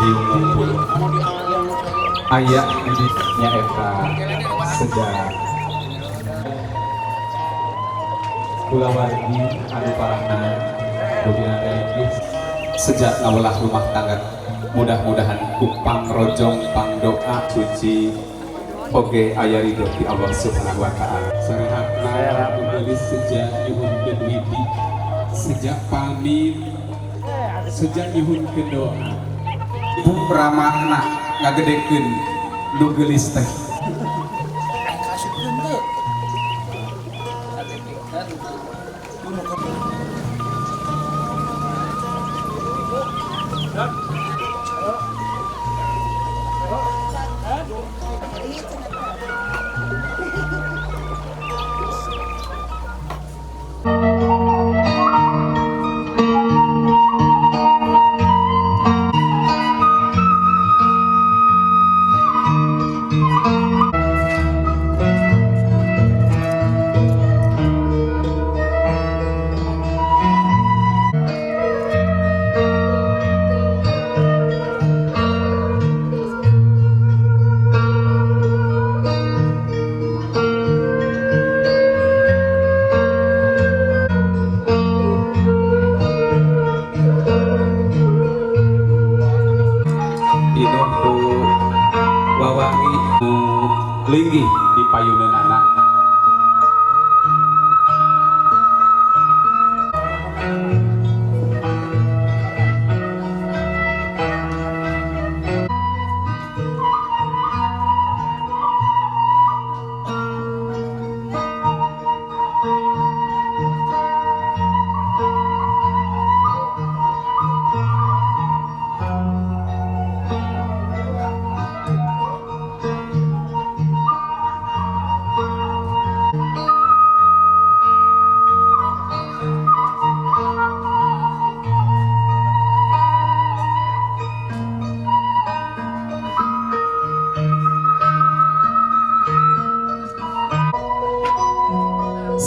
Riung ngumpul aya di nyaeta sejak kulawargi anu parahna dogina teh sejak ngawelah rumah tangga. Mudah-mudahan ku pangrojong pangdoa suci oge aya ridho ti Allah Subhanahu wa taala. Sarehatna gelis sejak nyuhunkeun widi, sejak pamit, sejak nyuhunkeun doa. Ibu ramahna ngagedekeun nu geulis teh. Pinuh ku wawangi linggih di payuneunana.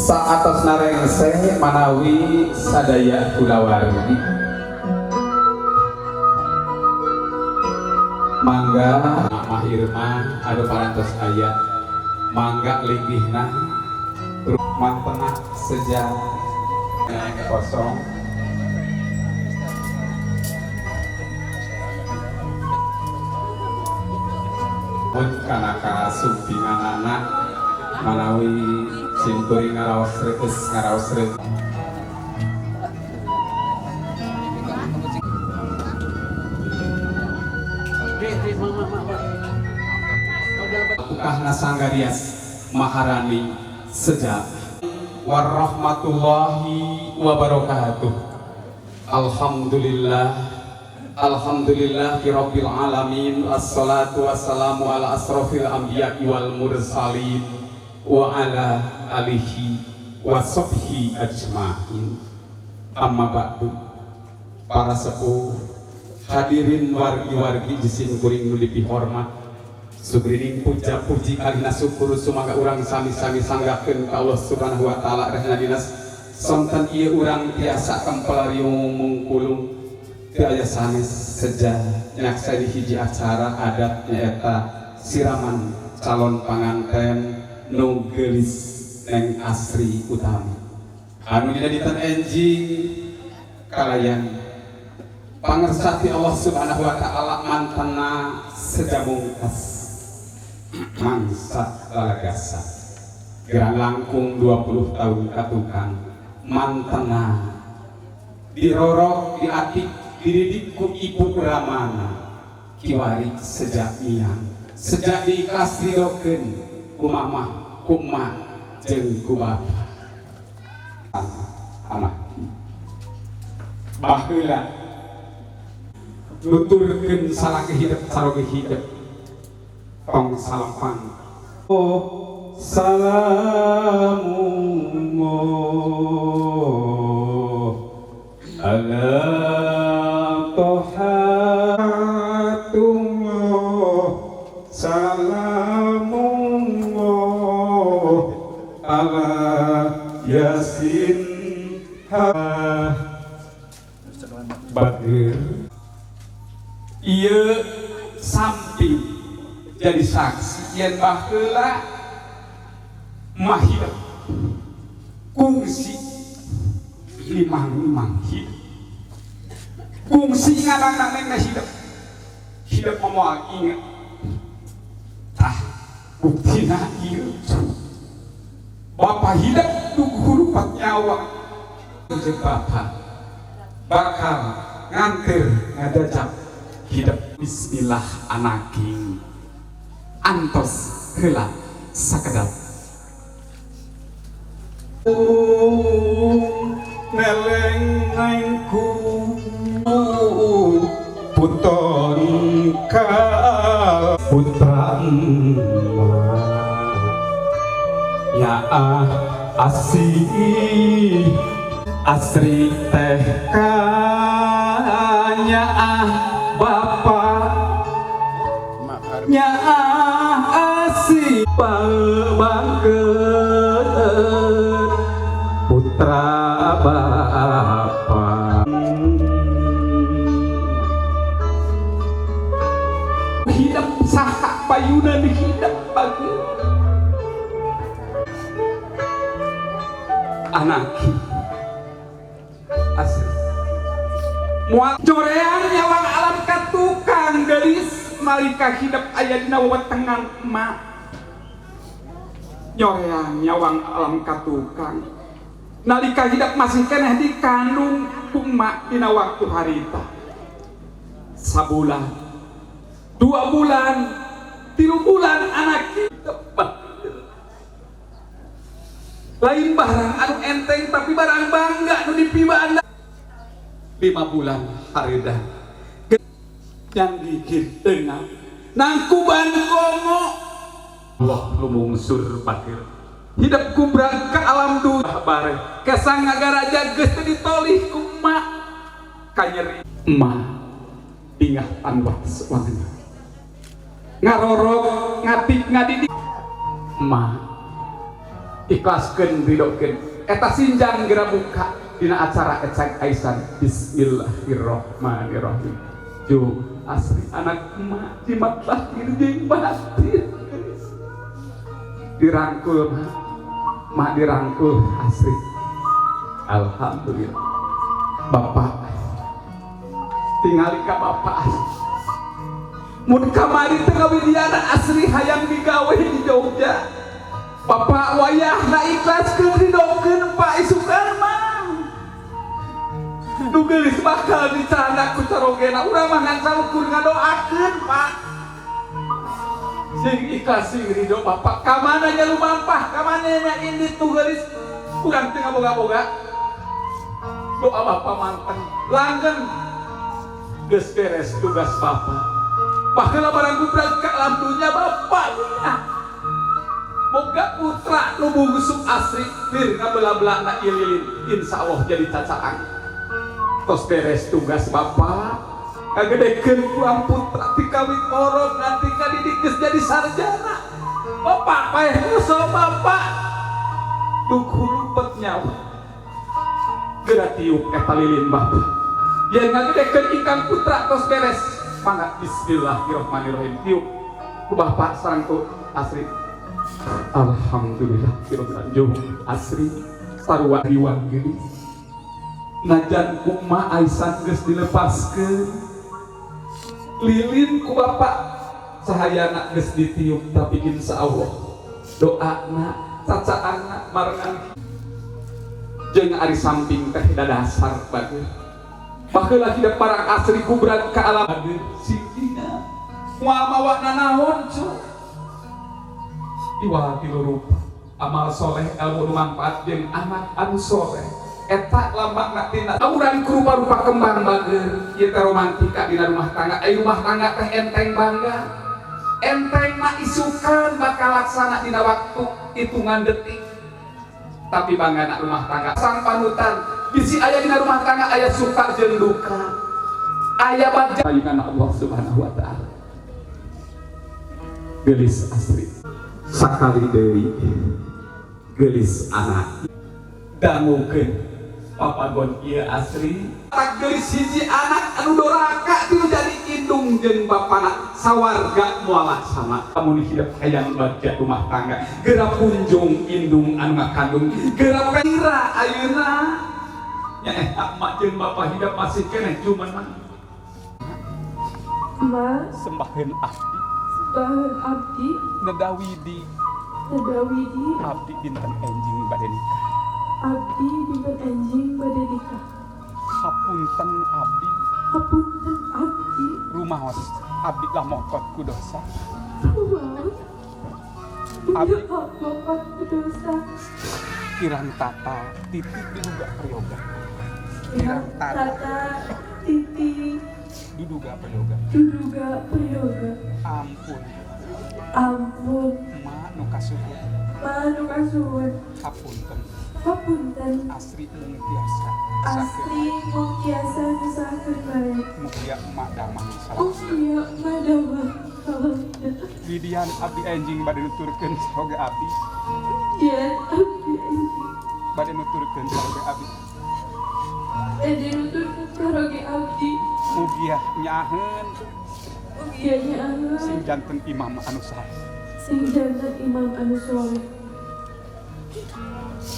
Saatos narengse manawi sadaya kulawargi mangga Mama Irma anu parantos aya mangga linggihna mantengah sejak kosong mun kana kasumpinganana manawi simkuring ngaraos reus ngaraos reus. Ukahna Sanggarias Maharani sejak warahmatullahi wabarakatuh. Alhamdulillah, alhamdulillahi rabbil alamin, assalatu wassalamu ala asrofil anbiya'i wal mursalin wa ala alihi wa sahbihi ajmain. Amma ba'du. Para sepuh, hadirin wargi-wargi jisim kuring nu dipihormat, sugrining puja puji kalina syukur sumangga urang sami-sami sanggakeun ka Allah Subhanahu wa taala rehna dinas sonten ieu urang tiasa kempel riung mungkulung teu aya sanes seja nyakseni hiji acara adat nyaeta siraman calon panganten nu geulis Neng Asri Utami anu dina dinten enjing kalayan pangersa ti Allah Subhanahu wa taala mantena seja mungkas mangsa lalagasa gerang langkung 20 tahun katukang mantena dirorok diatik dididik ku ibu ramana kiwari sejak miang sejak diikhlas ridokeun ku mamah ku emak jeung ku bapa anak baheula nuturkeun salaki hidup saroge hidup tong salampang. Oh salamullah ala tohatullah salamullah ala yasin ha bageur. Ieu samping jadi saksi yen baheula mah hidup kungsi limang-limang hidup kungsi ngarang-ngarang hidup hidup moal inget tah buktina ieu bapak hidup dugu rupat nyawa jeung bapak bakal nganter ngadajak hidup. Bismillah anaking antos heula sakedap neleng nengku puton kal putra ya ah asih asri teh kanya ah bapak nya ah asih bangkeut putra bapak hidup saha payunan hidup bagus anaki asli mual coreang nyawang alam katukang gelis nalika hidup aya dina wewentengan emak nyoreang nyawang alam katukang nalika hidup masih keneh dikandung ku emak dina waktu harita sabulan 2 bulan 3 bulan anak hidup lain barang anu enteng tapi barang bangga nu dipibaan 5 bulan harida yang gigit tengah nangkuban kongo Allah lumungsur bakir hidup kubrak ke alam dunia bare kesang ngagaraja geus teu ditolih ku emak kanyeri emak bingah tanpa sewangan ngarorok ngatik ngadidik emak ikhlaskeun ridokeun eta sinjang geura buka dina acara ecek aisan. Bismillahirrahmanirrahim. Ju asri anak emak jimat lahir jeung batin dirangkul mak dirangkul asri. Alhamdulillah bapak tingali ka bapak mun kamari teh ngawidiana asri hayang digawe di Jogja. Bapak wayahna ikhlaskeun ridokeun Pak isukan mah nu geulis bakal dicanda ku carogena urang mah ngan saukur ngadoakeun Pak sing ikhlas sing ridho bapak ka mana nya lumampah ka mana nya indit nu geulis urang teu ngaboga-boga doa bapak manteng langgeng geus beres tugas bapak baheula barang gubrak ka alam dunya bapak dunya boga putra nu bungsu asri bir ngabelah-belahna ieu lilin insyaallah jadi cacaang tos beres tugas bapak kagedekeun ku putra ti kawin orok nanti kadidik geus jadi sarjana bapak paeh usul bapak duh lupet nyawa geura tiup eta lilin bapak yen ngagedekeun ingkang putra tos beres mangga bismillahirrahmanirrahim tiup ku bapak sareng ku asri. Alhamdulillah kirang asri sarua riwang geulis najan ku emak aisan geus dilepaskeun lilin ku bapak cahayana geus ditiup tapi insyaallah doana cacaanna barengan jeung ari samping teh dadasar bageun baheula hidup parang asri kubran ka alam bageun sing dina moal mawa nanaon cu iwal tilu rupa amal soleh ilmu nu manfaat jeung anak anu soleh eta lambangna tina urang ku rupa-rupa kembang bager ieu teh romantika dina rumah tangga ai rumah tangga teh enteng bangga enteng mah isukan bakal laksana dina waktu hitungan detik tapi banggana rumah tangga sang panutan bisi aya dina rumah tangga aya suka jeung duka aya bagja payungan Allah Subhanahu wa taala geulis asri sakali deui geulis anak dangukeun papagon ieu asri tak geulis hiji anak anu doraka teu jadi indit. Indung jeung bapana sawarga moal laksana. Lamun hidup hayang bagja rumah tangga, geura punjung indung anu ngakandung, geura kira ayeuna nya eta mak jeung bapa hidup masih keneh cuman mah. Ma Sembaheun abdi. Sembaheun abdi. Nedawidi. Nedawidi. Abdi dinten enjing bade nikah. Abdi dinten enjing bade nikah. Hapunten abdi. Hapunten abdi. Rumaos abdi lamokot ku dosa. Rumaos abdi lamokot ku dosa. Kirang tata titik diduga prayoga. Kirang tata titik diduga prayoga. Diduga prayoga. Ampun. Ampun. Ma nu kasuhun. Ma nu kasuhun. Hapunten. Hapunten. Asri mung tiasa. Asri mung tiasa nusahakeun bae. Mugia emak damang salam. Mugia emak damang salam. Widian abdi enjing bade nuturkeun saroge abdi. Widian abdi enjing bade nuturkeun saroge abdi. Bade nuturkeun saroge abdi. Mugia nyaaheun. Mugia nyaaheun. Sing janten imam anu sae. Sing janten imam anu soleh.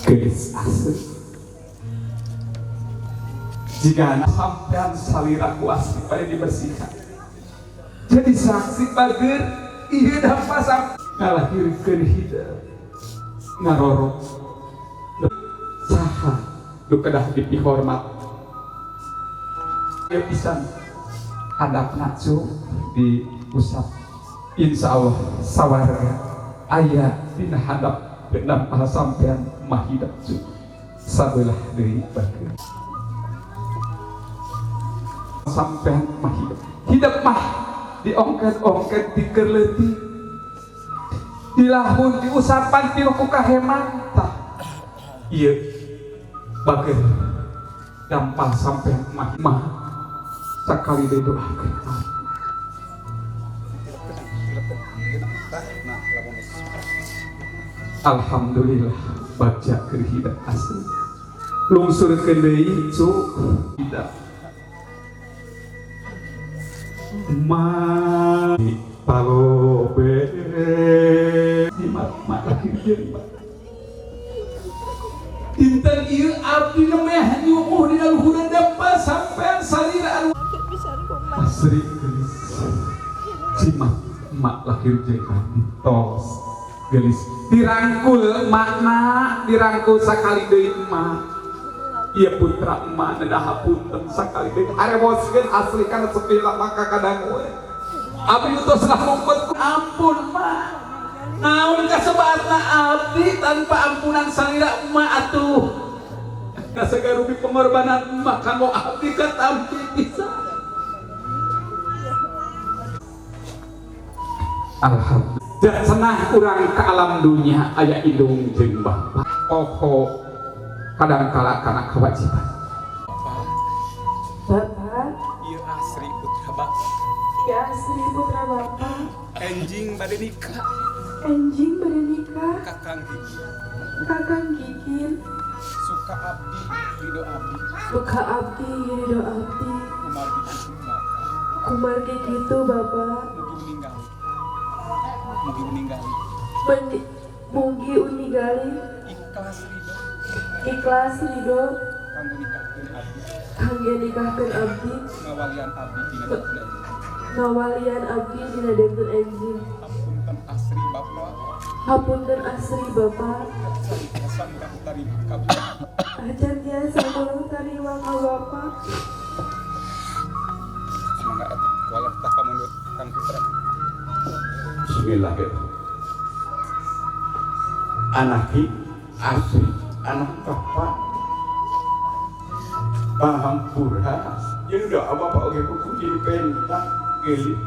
Geus asli. Jika sampean salira ku asli pada dibersihkan. Jadi saksi bager ieu dapat ngalahirkeun hidup ngarorok saha nu kedah dipihormat. Ieu pisan hadapna cu di pusat. Insya Allah sawarga aya dina hadap dampal sampean mah hidup cu sabelah deui bager. Sampean mah hidup. Hidup mah diongket-ongket dikerleuti. Dilahun diusapan pilu ku kaheman tah. Ieu bager dampal sampean mah mah sakali deui doakeun. Alhamdulillah bagja keur hidup asli. Lungsurkeun deui cu hidup. Ma palobe mak lahir jeung dinten ieu abdi nemeh nyuuh dina luhureun depan sampean salira anu asri geulis cimat mak lahir jeung abdi tos geulis dirangkul makna dirangkul sakali deui emak ieu putra emak nedah hapunten sakali deui harewoskeun asli kana sepi maka kadang we abdi utus lah ampun mak naon kasebatna abdi tanpa ampunan salira emak atuh kasegarupi pengorbanan emak kanggo abdi katampi pisan. Alhamdulillah dan senah urang ke alam dunia aya indung jeung bapa poho kadang kala kana kewajiban. Bapak ieu asri putra bapak. Ieu asri putra bapak. Enjing bade nikah. Enjing bade nikah. Kakang gigir. Kakang gigir. Suka abdi ridho abdi. Suka abdi ridho abdi. Kumargi kitu bapak. Kumargi kitu bapak. Mugi meninggali. Mugi meninggali. Mugi unigali. Ikhlas ridho. Ikhlas ridho. Kanggo nikahkeun abdi. Kangge nikahkeun abdi. Ngawalian abdi dina dinten enjing. Ngawalian abdi dina dinten enjing. Hapunten asri bapa. Hapunten asri bapa. Acan tiasa mulang tarima ka bapa. Acan tiasa mulang tarima ka bapa. Semoga eta walah tah pamundut Kang Putra. Bismillahirrahmanirrahim. Anaki asri anak bapak pahampura jeung doa bapak oge kuku jadi pentah geulis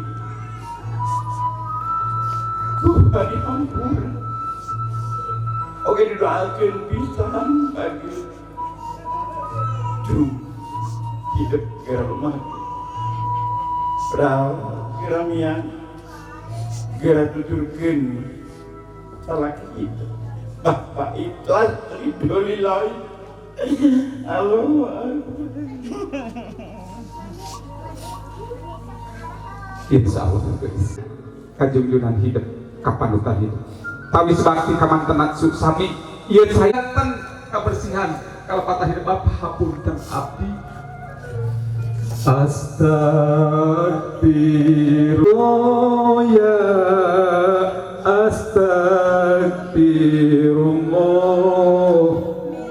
Tuhan dihampura oge didoakeun pisan bagi cu hidup geura rumah padahal geura miang geura tuturkeun salaki itu Bapak ikhlas ridho lillahi. Allahu akbar. Insya Allah geus kajungjunan hidup kapanutan hidup tawis bakti kamantenan sami ieu sayanten kebersihan kalepatan hidup bapak hapunten abdi. Astagfirullah ya astagfirullah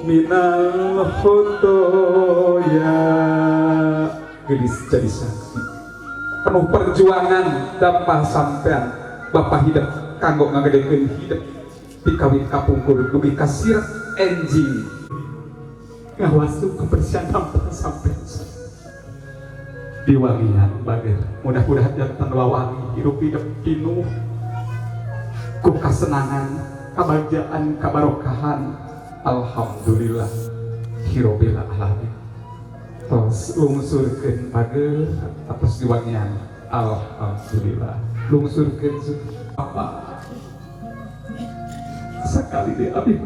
minal khotoya. Gelis jadi saksi penuh perjuangan dampah sampean bapak hidup kanggo ngagedekeun hidup dikawin kapungkur dugi kasir enjing ngawasu kebersihan dampah sampean diwangian bager mudah-mudahan jantan wawangi hirup hidup pinuh ku kasenangan kabagjaan kabarokahan. Alhamdulillah hirobil alamin. Tos lungsurkeun bager atas diwangian. Alhamdulillah lungsurkeun apa sekali deh abdi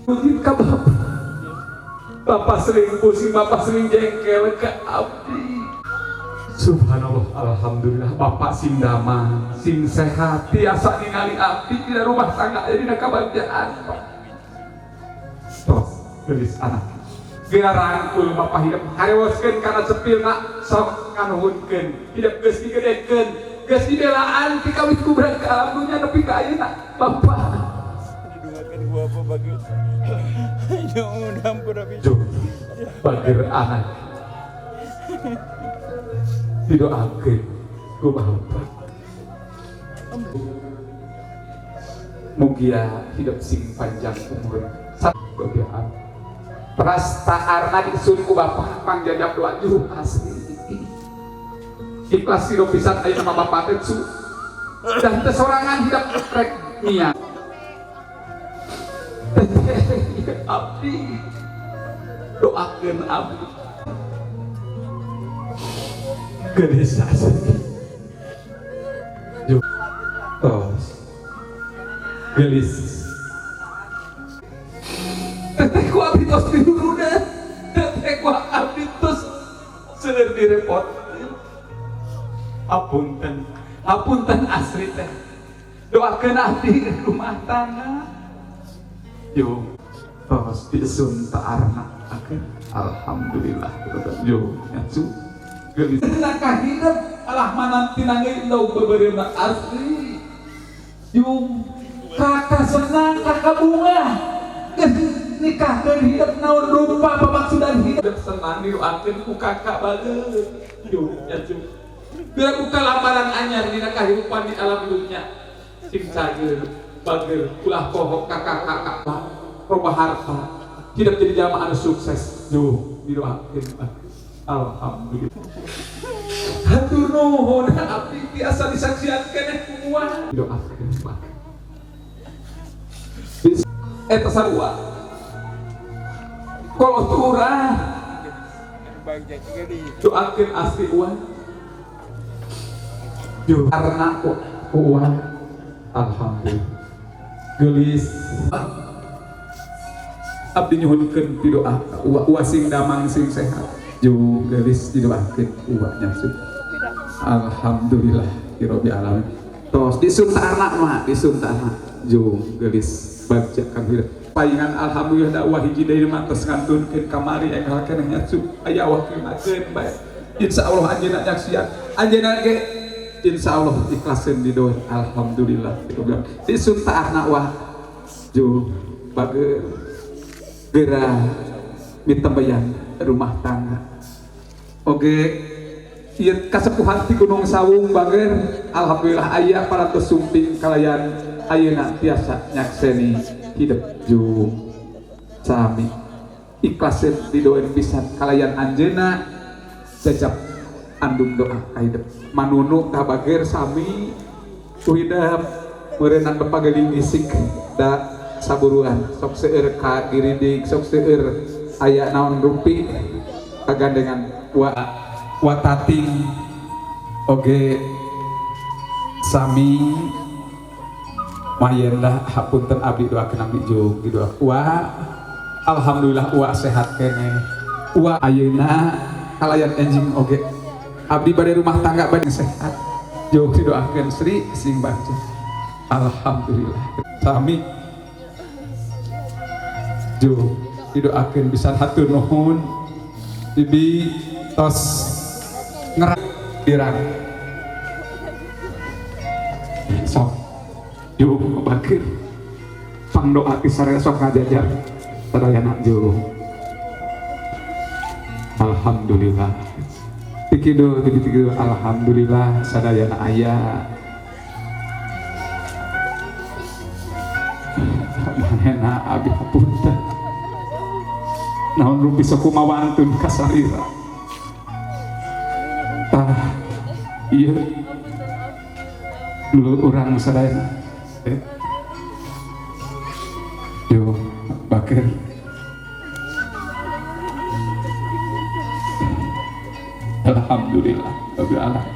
pun ka bapak. Bapak sering pusing, bapak sering jengkel ke abdi. Subhanallah, alhamdulillah bapak sing damang, sing sehat, tiasa ningali abdi dina rumah tangga dina kabagjaan. Tos gelis anak. Geura rangkul bapak hidup harewoskeun kana cepilna sok nganuhunkeun. Hidup geus digedekeun, geus dibelaan ti kawit kubran ka alam dunya nepi ka ayeuna bapak. Diduakan gua apa bagus. Ya ampun abis. Bager anak. Didoakeun ku bapak. Mugia hidup sing panjang umur. Doa. Prasta arna disun ku bapak pangjajab doa juh asli. Ikhlas hidup pisan aya nama bapak teh su. Dan teu sorangan hidup rek nia. Abdi doakeun abdi. Gelis asli. Tos. Gelis. Teteh ku abdi tos dihurudan. Teteh ku abdi tos seueur direpotkeun. Apunten, apunten asri teh. Doakeun abdi rumah tangga. Yo, tos disun ta'arna. Alhamdulillah. Yo, nyacu. Gelis. Tina hidup alah mananti nangis endog bebereuna asli. Yung kakak senang, kakak bunga. Geus nikahkeun hidup naon rupa pamaksudan hidup senang didoakeun ku kakak bageut. Yung nyacu. Biar buka lambaran anyar dina kahirupan di alam dunya. Sing cager, bager, ulah poho kakak-kakak robah harta. Hidup jadi jalma anu sukses. Yo, didoakeun. Alhamdulillah. Hatur nuhun abdi tiasa disaksian keneh ku uang. Doakeun mah. Eta sarua. Kolot urang doakeun asli uang. Yo karena ku uang. Alhamdulillah. Gelis. Abdi nyuhunkeun ti doa uwa, uwa sing damang sing sehat. Yo gelis didoakeun uwa nya. Alhamdulillah hirobbil alamin. Tos disuntarna mah disuntarna. Jo gelis bagja kang hidup. Palingan alhamdulillah da uwa hiji deui mah tos ngantunkeun kamari enggal keneh nya su aya wakilnakeun bae. Insyaallah anjeunna nyaksian. Anjeunna ge insyaallah ikhlaseun didoa. Alhamdulillah hirobbil alamin. Disuntarna wah. Jo bager geura mitembeyan rumah tangga. Oke, ieu kasepuhan ti Gunung Sawung bager alhamdulillah aya parantos sumping kalayan ayeuna tiasa nyakseni hidup jung sami ikhlaseun didoeun pisan kalayan anjeunna jajab andung doa ka hidup manunu ka bager sami ku hidup meureunnan bapak geuning gisik da saburuan sok seueur ka giridig sok seueur aya naon rupi kagandengan wa watating oge sami mayendah hapunten abdi doakeun abdi jung didoa wa alhamdulillah wa sehat keneh wa ayeuna kalayan enjing oge Abdi bade rumah tangga bade sehat. Jauh didoakeun Sri sing baca. Alhamdulillah. Sami jauh didoakeun pisan hatur nuhun. Bibi tos ngerak dirang. Sok jauh bakir. Pangdoa ti sareng sok ngajajar sadayana jauh. Alhamdulillah. Tikidu tikidu alhamdulillah sadayana aya. Manehna abi hapunten. Naon rupi sok kumawantun kasarira. Tah ieu dulu urang sadayana. Yo bakir. Alhamdulillah, rabbil alamin.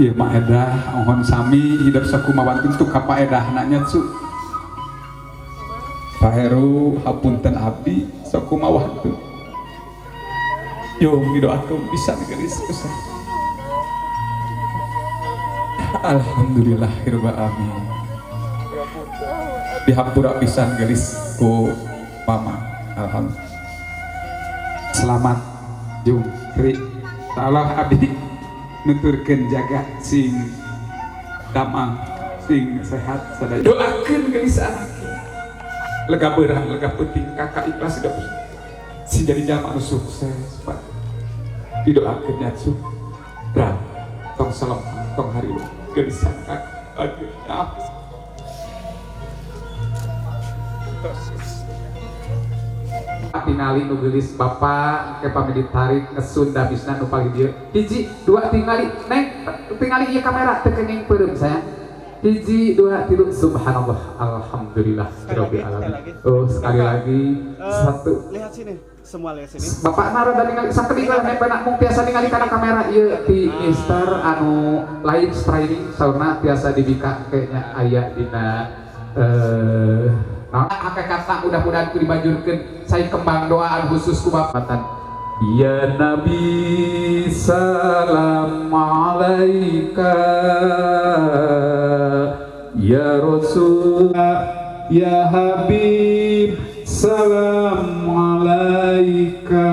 Ieu mah edah mohon sami hidup sakumawantun tuh ka paedahna nya cu. Pak Heru hapunten abdi sakumawantun. Yo didoakeun bisa gelis usah. Alhamdulillahirabbil alamin. Dihampura pisan gelis ku mama. Alhamdulillah. Selamat jung Ri. Allah abdi nuturkeun jaga sing damang sing sehat sadaya. Doakeun gelis anak. Lega beurang lega peuting kakak ikhlas hidup. Sing jadi jalma anu sukses Pak. Didoakeun nya cu. Dra tong salam tong hari gelis anak. Aduh. Tingali nu geulis bapak ke pamit ditarik ngesun dabisna nu paling dieu. Hiji, dua tingali, neng tingali ieu kamera teu kenging peureum sayang. Hiji, dua, tilu, subhanallah, alhamdulillah, rabbil alamin. Oh, sekali lagi satu. Lihat sini, semua lihat sini. Bapak nara da ningali sakedik lah neng penak mung tiasa ningali kana kamera ieu ti Mister anu live streaming saurna tiasa dibika kayaknya aya dina hakikatna mudah-mudahan ku dibanjurkeun saya kembang doaan khusus ku bapatan. Ya Nabi salam alaika ya Rasul ya Habib salam alaika.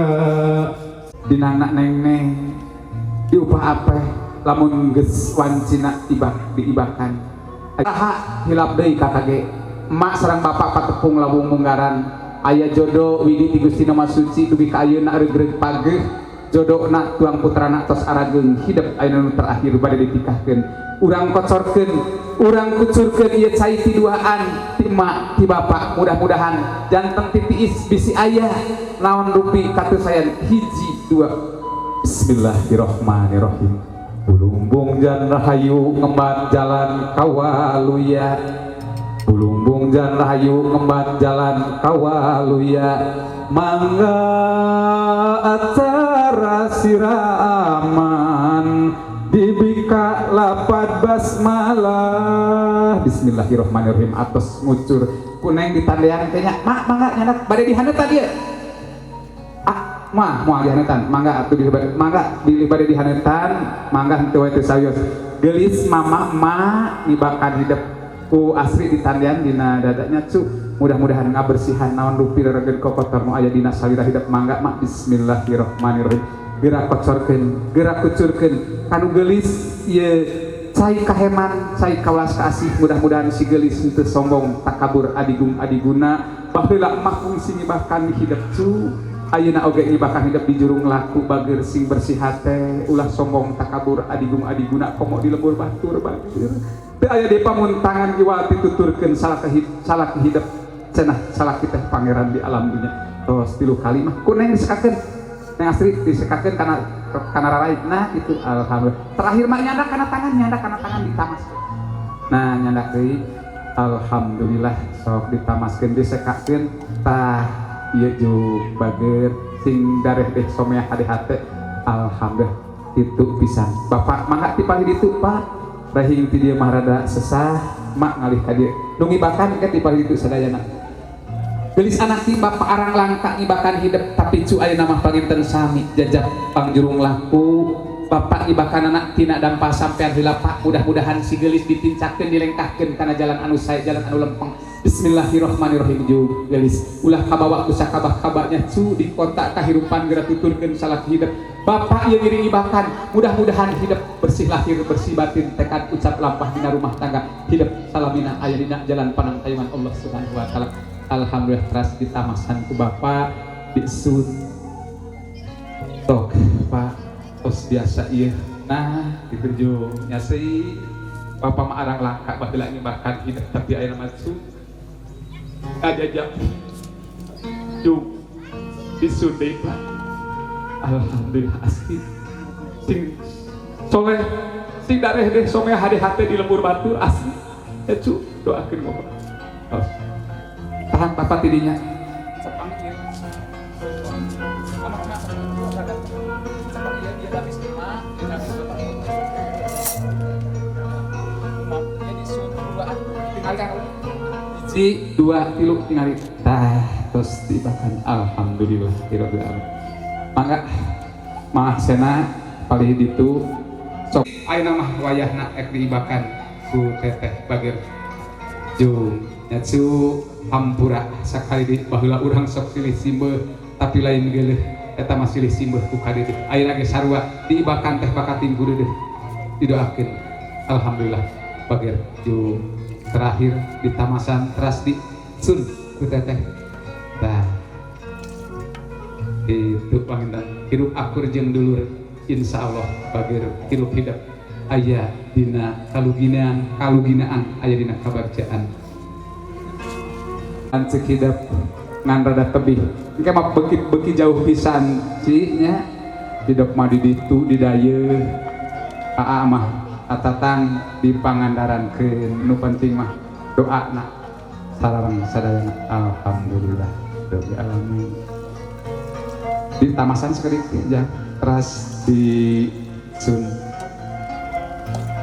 Dinangna neng-neng diupah apeh lamun geus wancina tibak diibakan. Saha hilap deui KKG. Emak sareng bapak patepung lawung munggaran aya jodoh widi ti Gusti Nama Suci dugi ka ayeuna regreg pageuh jodona tuang putrana tos arageung hidep ayeuna nu terakhir bade ditikahkeun urang kocorkeun urang kucurkeun ieu cai ti duaan ti emak ti bapak mudah-mudahan janten titiis bisi aya naon rupi katusayan hiji dua. Bismillahirrahmanirrahim. Bulumbung jan rahayu ngemban jalan kawaluya. Bulumbung jan rahayu ngemban jalan kawaluya. Mangga acara siraman dibika lapad basmalah. Bismillahirrahmanirrahim. Atos ngucur kuneng ditandean teh nya. Mak mangga nyandak bade dihaneutan ieu. Ah, mah moal dihaneutan. Mangga atuh di mangga di bade dihaneutan, mangga henteu we teu sayos. Geulis mama emak nibakan hidep ku asri ditandean dina dadanya cu. Mudah-mudahan ngabersihan naon rupi reregeun kokotor nu aya dina salira hidep mangga mak. Bismillahirrahmanirrahim. Gerak kocorkeun, gerak kucurkeun kanu geulis ieu cai kaheman, cai kawelas kaasih. Mudah-mudahan si geulis henteu sombong, takabur adigung adiguna. Baheula mah fungsi ngibahkan hidep cu. Ayeuna oge ngibahkan hidep di jurung laku bager sing bersih hate, ulah sombong takabur adigung adiguna komo di lembur batur bager. Teu aya deui pamuntangan iwal dituturkeun salah hidep cenah salah kita pangeran di alam dunya. Tos tilu kali mah kuneng disekakeun. Neng asri disekakeun kana rarai. Nah itu alhamdulillah. Terakhir mah nyandak kana tangan, nyandak kana tangan ditamaskeun. Nah nyandak deui alhamdulillah sok ditamaskeun disekakeun tah ieu juk bager sing dareh deh someah hade hate. Alhamdulillah kitu pisan. Bapak mangga ti palih ditu Pak. Rahing ti dieu mah rada sesah, mak ngalih ka dieu. Nu ngibakan ke ti palih ditu sadayana. Gelis anak ti bapak arang langka ngibakan hidup tapi cu ayeuna mah panginten sami jajak pangjurung laku bapak ngibakan anak tina dampa sampean heula Pak, mudah-mudahan si gelis ditincakeun dilengkahkeun kana jalan anu sae, jalan anu lempeng. Bismillahirrahmanirrahim. Ju gelis ulah kabawa ku sakabah-kabahnya cu di kota kahirupan geura tuturkeun salaki hidup. Bapak ieu ngiring ngibakan, mudah-mudahan hidup bersih lahir bersih batin, tekad ucap lampah dina rumah tangga hidup salamina aya dina jalan panangtayungan Allah Subhanahu wa taala. Alhamdulillah teras ditamasan ku bapak disun tok Pak tos biasa ieu. Nah gitu nya sih bapak mah arang langka baheula ngibakan hidup tapi ayeuna mah cu kajajak jung disun deui Pak. Alhamdulillah asli sing soleh sing dareh deh someh hade hate di lembur batur asli ya cu doakeun bapak. Tos tahan bapak tidinya. Hiji, dua, tilu, tingali. Tah, terus dibakan. Alhamdulillah, rabbil alamin. Mangga, maah sena palih ditu. Sok ayeuna mah wayahna ek diibakan ku teteh bageur. Jung, nya cu hampura sakali di baheula urang sok silih simbeuh tapi lain geuleuh eta mah silih simbeuh ku kadeudeuh. Ayeuna ge sarua diibakan teh bakating ku deudeuh. Didoakeun. Alhamdulillah bageur jung. Terakhir di tamasan teras di sun ku teteh. Tah itu panginten hirup akur jeung dulur insyaallah bageur hirup hidup aya dina kaluginaan kaluginaan aya dina kabagjaan. Lanceuk hidup ngan rada tebih engke mah beuki jauh pisan ci nya hidup mah di ditu di dayeuh aa mah atatang di Pangandarankeun nu penting mah doana sareng sadayana. Alhamdulillah rabbil alamin. Di tamasan sakedik ya teras di sun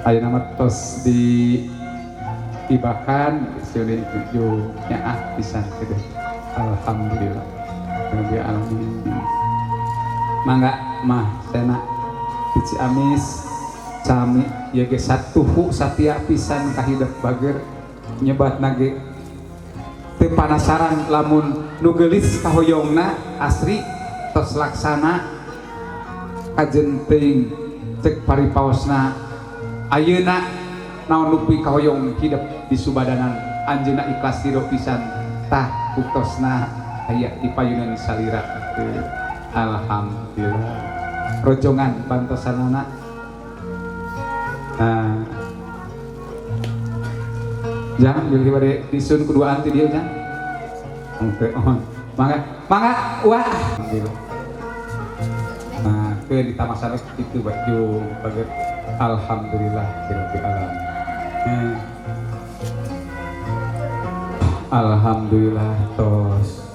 ayeuna mah tos di ibakan sun itu nyaah pisan kitu. Alhamdulillah rabbil alamin. Mangga mah sena di Ciamis sami ieu ge satuhu satia pisan ka hidup bager nyebatna ge teu panasaran lamun nu geulis kahoyongna asri tos laksana kajen teuing cek paripaosna ayeuna naon nupi kahoyong hidup di Subadanan anjeunna ikhlas ridho pisan tah buktosna aya di payunan salira. Alhamdulillah rojongan bantosanana. Nah, jangan bilih bade disun kuduaan ti dieu jangan. Oke, oh. Mangga, mangga, wah. Alhamdulillah. Nah, ke di tamasana kitu baju bager. Alhamdulillah rabbil alamin. Nah. Alhamdulillah tos.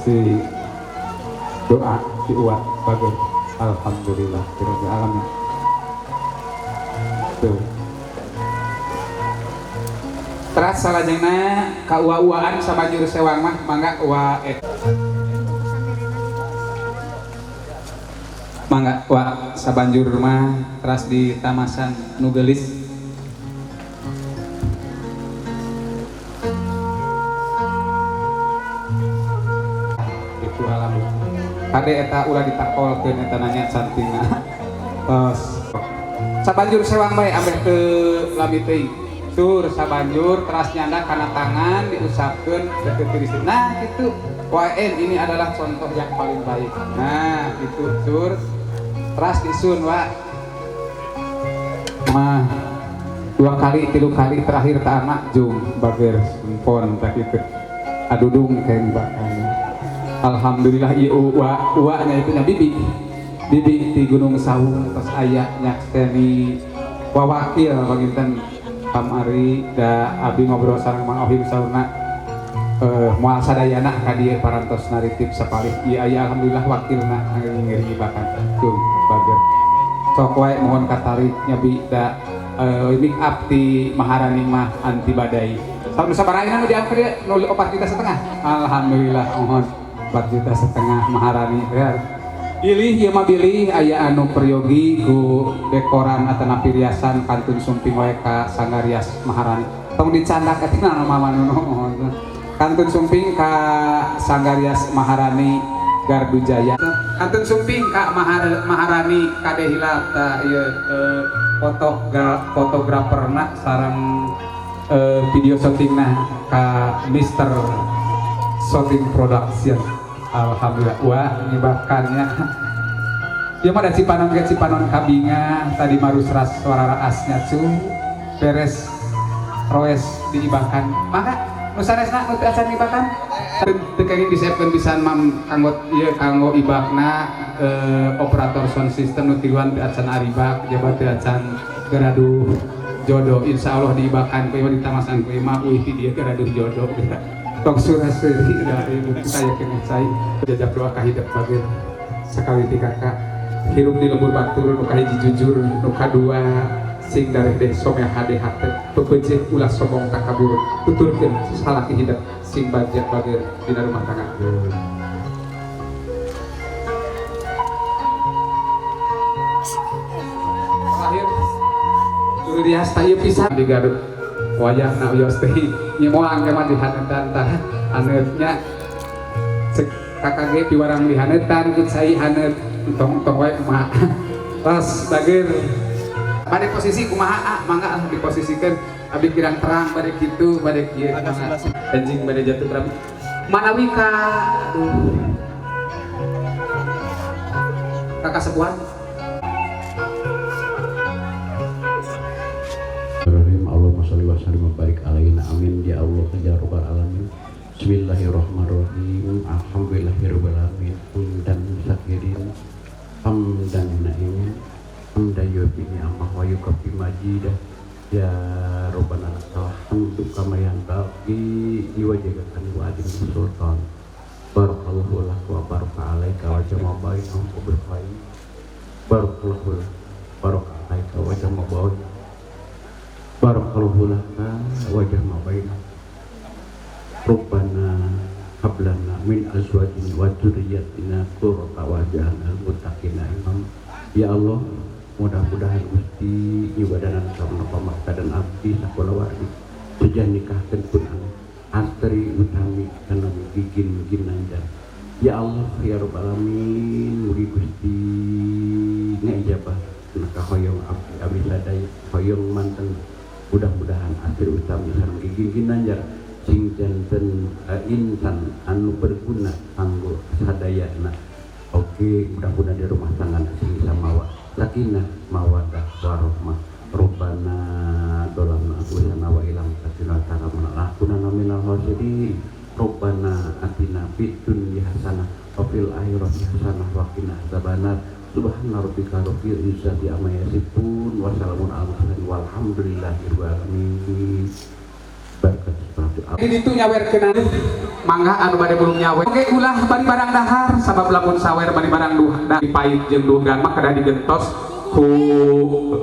Si doa diuat bager. Alhamdulillah rabbil alamin. Tuh. Teras salajengna ka ua-uaan sabanjur sewang mah mangga wa mangga wa sabanjur mah teras di tamasan nu geulis. Itu alam. Kade eta ulah ditakolkeun eta nanya cantingna. Tos. Sabanjur sewang bae ambeh teu lami teuing. Tur sabanjur teras nyanda kana tangan diusapkeun teu tiris. Nah gitu. WN ini adalah contoh yang paling baik. Nah gitu tur teras disun wa. Mah dua kali tilu kali terakhir tamak jung bager sempon tah kitu. Adudung keng bakal. Alhamdulillah ieu wa wa nya itu nya bibi. Bibi di Gunung Saung tos aya nyakseni wawakil panginten kamari da abi ngobrol sareng Mang Ohim saurna moal sadayana ka dieu parantos naritip sapalih ieu aya alhamdulillah wakilna ngiring-ngiring bakan tuh bager sok wae mohon katarik nya bi da make up ti Maharani mah anti badai. Nu sabaraha nu diangker ya? Nu 4,5 juta. Alhamdulillah mohon 4,5 juta Maharani ya. Bilih ieu mah bilih aya anu peryogi ku dekoran atanapi riasan kantun sumping wae ka Sanggar Rias Maharani. Tong dicandak eta nama nu mohon. Kantun sumping ka Sanggar Rias Maharani Gardu Jaya. Kantun sumping ka Maharani kade hilap ta ieu fotograferna sareng video syutingna ka Mister Shooting Production. Alhamdulillah wah nyibakannya. Ieu mah da Cipanon ke Cipanon kabinga tadi marus ras suara raasnya cu beres roes diibakan. Mangga nu sanesna nu teu acan ngibakan teu kenging disiapkeun pisan mam kanggo ieu kanggo ibakna operator sound system nu tiluan teu acan aribak jaba teu acan garaduh jodoh. Insyaallah diibakan ku ieu ditamasan ku ieu mah uih ti dieu garaduh jodoh. Tong surah-suri da ieu kita yakin cai jajab doa ka hidep bageur sakali ti kakak hirup di lembur batur nu kahiji jujur nu kadua sing dareh someh hade hate pepeje ulah sombong takabur tuturkeun salaki hidep sing bagja bageur dina rumah tangga. Lahir juru rias ta ieu pisan di Garut wayahna wios teh nyemoang ge mah dihanetan tah haneutnya cek kakak ge piwarang dihanetan ku cai haneut entong-entong wae emak tos bageur bade posisi kumaha ah mangga ah diposisikeun abdi kirang terang bade kitu bade kieu mangga anjing bade jatuh berapa manawi ka aduh kakak sepuhan. Allahumma sholli wa sallim wa barik alaina amin ya Allah ya rabbal alamin. Bismillahirrahmanirrahim. Alhamdulillahirabbil alamin. Hamdan syakirin hamdan na'imin hamdan yufi ni'amah wa yukafi majidah. Ya rabbana lakal hamdu kama yanbaghi liwajhika wa adil sultan. Barakallahu lak wa baraka alaika wa jama'a bainahum bil khair. Barakallahu lak baraka alaika wa jama'a bainahum. Barakallahu laka wa jama'a bainahum. Rabbana hab lana min azwajina wa dzurriyyatina qurrata waj'alna lil muttaqina imama. Ya Allah, mudah-mudahan Gusti ibadanan sareng pamarta dan abdi sakulawargi sejak nikahkeun pun astri utami kana gigin ginanjar. Ya Allah ya Rabbal alamin, mugi Gusti ngaijabah kana hoyong abdi abdi sadaya hoyong manten. Mudah-mudahan astri utami sareng gigin ginanjar sing janten insan anu berguna kanggo sadayana. Oke, mudah-mudahan di rumah tangga sing samawa sakinah mawaddah warahmah. Rabbana dolamna anfusana wa illam taghfir lana lanakunanna minal khasirin. Rabbana atina fid dunya hasanah wa fil akhirati hasanah wa qina adzabannar. Subhana rabbika rabbil izzati amma yasifun wa salamun alal mursalin walhamdulillahi rabbil alamin. Berkat seperti apa? Di ditu nyawerkeun mangga anu bade belum nyawer. Oke ulah bari barang dahar sabab lamun sawer bari barang duh pahit jeung duhgan mah kedah digentos ku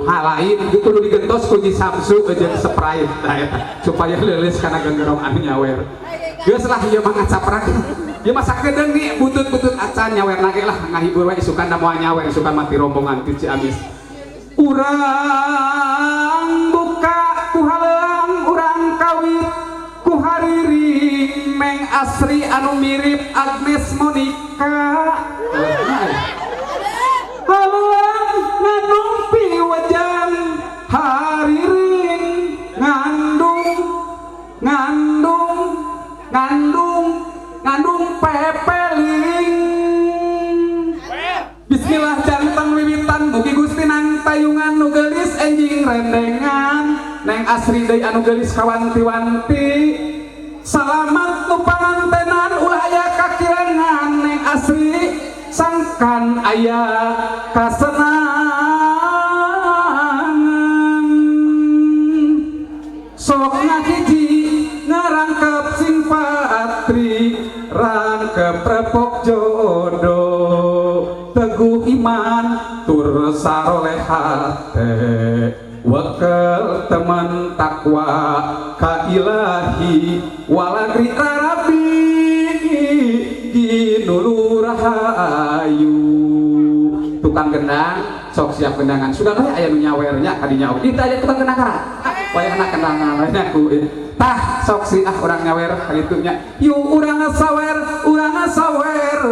hal lain gitu nu digentos ku Ji Samsu jeung Sprite tah eta supaya leuleus kana genggerong anu nyawer. Geus lah ieu mah ngacaprak. Ieu mah sakedeung nih butut-butut acan nyawerna ge lah ngahibur wae isukan da moal nyawer isukan mati rombongan ti Ciamis. Urang buka ku haleang urang kawit ku hariring Meng Asri anu mirip Agnes Monica. Haleang ngandung piwejang hariring ngandung ngandung ngandung ngandung pepeling. Bismillah jantan wiwitan mugi Gusti nang tayungan nu geulis enjing rendengan Neng Asri deui anu geulis kawanti-wanti salamat nu pangantenan ulah aya kakirangan Neng Asri sangkan aya kasenangan sok ngahiji ngarangkep sing patri rangkep repok jodoh teguh iman tur saroleh hate Wakal teman takwa ka ilahi walagri rarabi ginulu rahayu. Tukang gendang sok siap gendangan sudah lah aya nu nyawernya kadinya oge kita aya tukang gendang kara wae anak kendangan lainnya ku tah sok si ah urang nyawer kitu nya yu urang sawer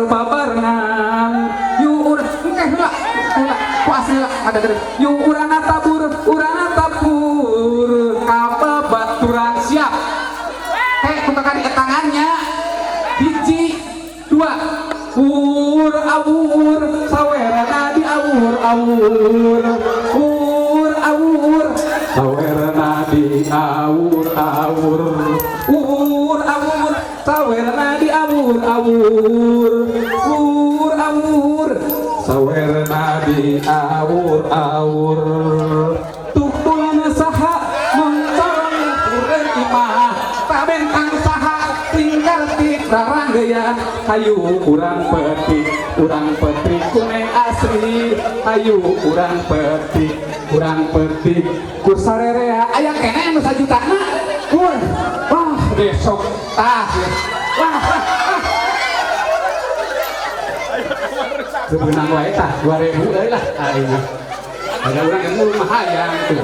babarengan yu urang engke heula heula ku asli lah ada gede yu urang tabur ka babaturan siap heh ku kakak di tangannya hiji dua ur awur sawerna di awur awur ur awur sawerna di awur awur ur awur sawerna di awur awur ur awur sawerna di awur awur tutulan saha mengcorong urang imah tabentang saha tinggal ti raranggeyan hayu urang petik kuning asri hayu urang petik ku sarerea aya keneh anu sajutana kur wah besok tah wah sebenang wae tah 2000 euy lah aing ada urang yang mah hayang tuh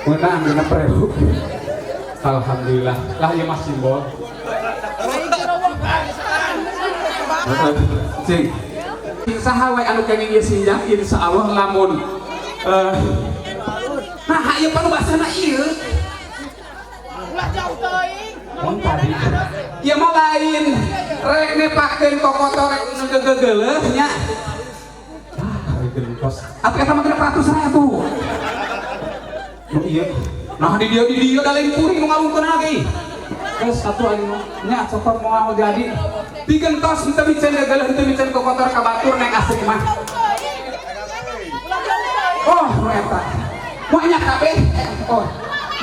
menang 6.000 alhamdulillah lah ieu mah simbol. Cing saha wae anu kenging ieu sinjang insyaallah lamun nah ieu panu basana ieu ulah jauh teuing mun tadi ieu mah lain rek nepakeun kokotor rek nu gegeuleuh nya ah gentos atuh eta mah 600.000 nu ieu nah di dieu da lain kuring nu ngalungkeun lagi geus satu aing nya cokot moal jadi digentos henteu micen geuleuh henteu micen kokotor ka batur neng asri mah. Oh nu eta moal nya kabeh oh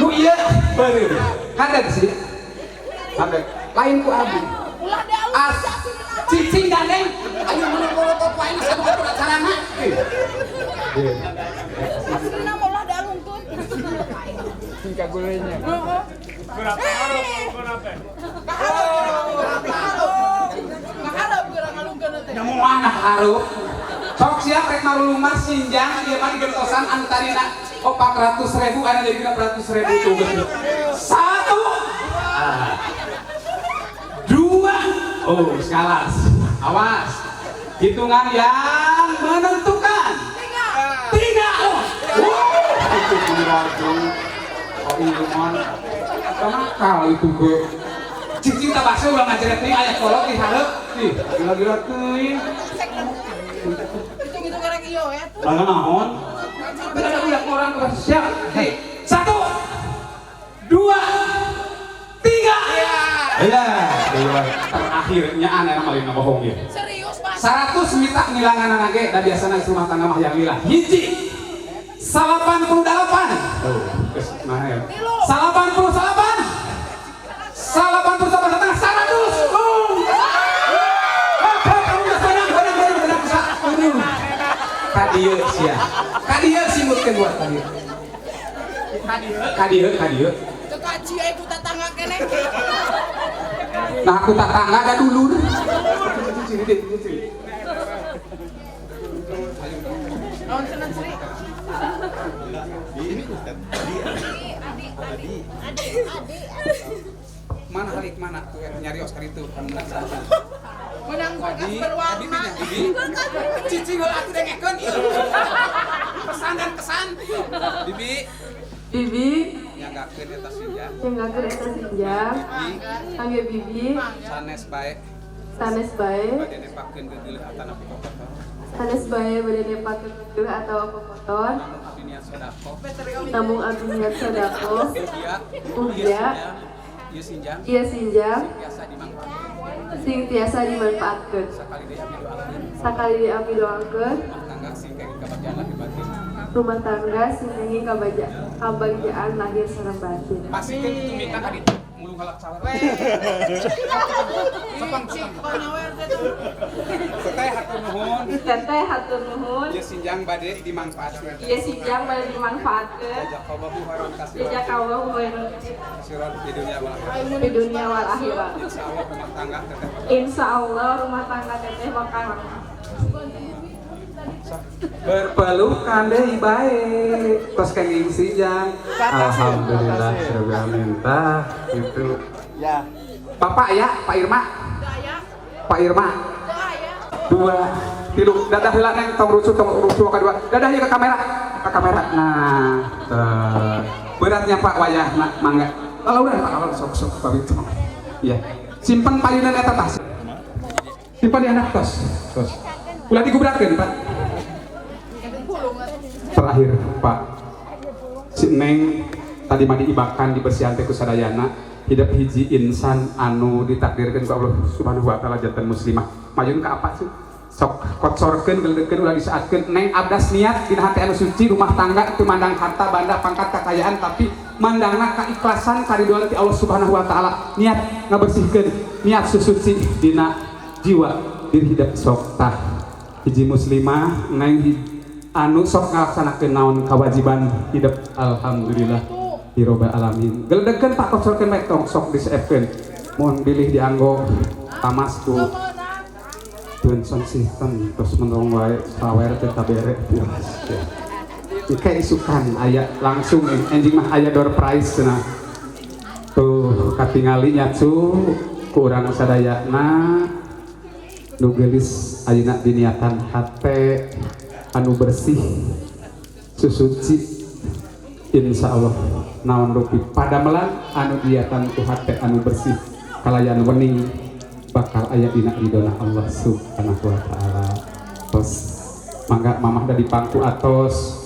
nu ieu beureum hadeg sih hadeg lain ku abdi as cicing gandeng ayo mun polotot wae satu atur acarana asrina molah dialungkeun sing kagulenya heeh. Sok siap rek marulumah sinjang ieu mah digentosan anu tadina 400.000 anu jadi 600.000 tuh. 1 2 oh sekalas. Awas. Hitungan yang menentukan. 3. Oh. Itu oh ilmuwan. Nakal itu gue. Cicing tak bakso ulah ngajeret nih aya kolot di hareup. Ih, gila-gila teuing. Hitung-hitung rek ieu ya. Lah naon? Ada budak orang siap. Hei, 1 2 3. Iya, terakhirnya aneh malah bohong dia. Serius, Mas. 100 mita ngilangan ge da biasana rumah tangga mah yang lila. Hiji. 88. Oh, geus nah ya. 88. 88 setengah 100. Oh. Ka dieu sia. Ka dieu simutkeun buat ka dieu. Ka dieu, ka dieu. Teu kaji aya ku tatangga keneh. Nah aku tatangga da dulur. Naon cenah Sri? Ini Ustaz. Adi. Mana halik mana tuh nyarios kali itu kan menang saja. Menang kulkas berwarna. Cicing heula atuh dengekeun ieu. Pesan dan kesan. Bibi. Bibi nyanggakeun eta sinjang. Nyanggakeun eta sinjang. Kangge bibi. Sanes bae. Sanes bae. Bade nepakeun geuleuh atanapi kokotor. Sanes bae bade nepakeun geuleuh atawa kokotor. Namun abdi niat sedekah. Namun abdi niat sedekah. Ugia. Ieu sinjang. Ieu sinjang. Sing tiasa dimanfaatkeun. Sing tiasa dimanfaatkeun. Sakali deui abdi doakeun. Sakali deui abdi doakeun. Rumah tangga sing kenging kabagjaan lahir batin. Rumah tangga sing kenging kabagjaan lahir sareng batin. Pasikeun itu mita ka ditu mulung halak sawer. Sepang sepang. Teh hatur nuhun. nuhun. Teteh hatur nuhun. Ieu sinjang bade dimanfaatkeun. Ieu sinjang bade dimanfaatkeun. Jazakallahu khairan katsiran. Jazakallahu khairan Katsiran di dunia wal akhirat. Di dunia wal akhirat. Insyaallah rumah tangga teteh bakal Insya Allah rumah tangga teteh bakal berpelukan deui bae tos kenging sinjang. Alhamdulillah rabbil alamin. Tah gitu. Ya. Bapak ya, Pak Irma. Pak Irma. Dua, tilu, dadah heula neng tong rusuh kedua. Dadah ieu ke kamera, ke kamera. Nah, tah. Beratnya Pak wayahna mangga. Kalau udah Pak, kalau sok sok Pak itu. Iya. Simpen payunan eta tah. Simpan di anak tos. Tos. Ulah digubrakeun, Pak. Terakhir, Pak. Si Neng tadi mah diibakan dibersihan teh ku sadayana hidup hiji insan anu ditakdirkeun ku Allah Subhanahu wa taala janten muslimah. Mayun ka apa sih? Sok kocorkeun geledekeun ulah disaatkeun. Neng abdas niat dina hati anu suci rumah tangga teu mandang harta banda pangkat kekayaan tapi mandangna keikhlasan karidoan ti Allah Subhanahu wa taala. Niat ngabersihkeun, niat susuci dina jiwa diri hidup sok tah. Hiji muslimah neng anu sok ngalaksanakeun naon kewajiban hidup alhamdulillah hirobal alamin. Geledekeun Pak kocorkeun bae tong sok diseepkeun. Mun bilih dianggo tamas ku tun sound system terus menong wae sawer teh tabere puas. Ika isukan aya langsung enjing mah aya door prize cenah. Tuh katingali nya cu ku urang sadayana nu geulis ayeuna diniatan hate anu bersih susuci insyaallah naon rupi padamelan anu diatan ku hate anu bersih kalayan wening bakal aya dina ridona Allah Subhanahu wa taala. Tos mangga mamah da dipangku atos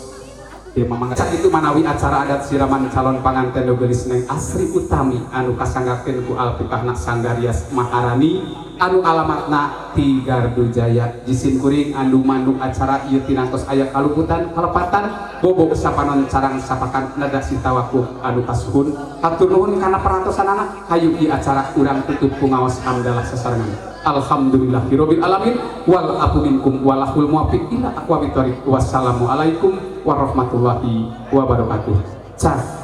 ieu mamah sakitu manawi acara adat siraman calon panganten nu geulis Neng Asri Utami anu kasanggakeun ku Alpikahna Sanggarias Maharani anu alamatna ti Gardu Jaya. Jisin kuring anu mandu acara ieu tinantos aya kaluputan kalepatan bobo sapanon carang sapakan nada sitawaku anu kasuhun. Hatur nuhun kana perhatosanana. Hayu ieu acara urang tutup ku ngaos hamdalah sasarengan. Alhamdulillahirabbil alamin wal afu minkum walahul muwaffiq ila aqwamit thoriq. Wassalamualaikum warahmatullahi wabarakatuh. Cak.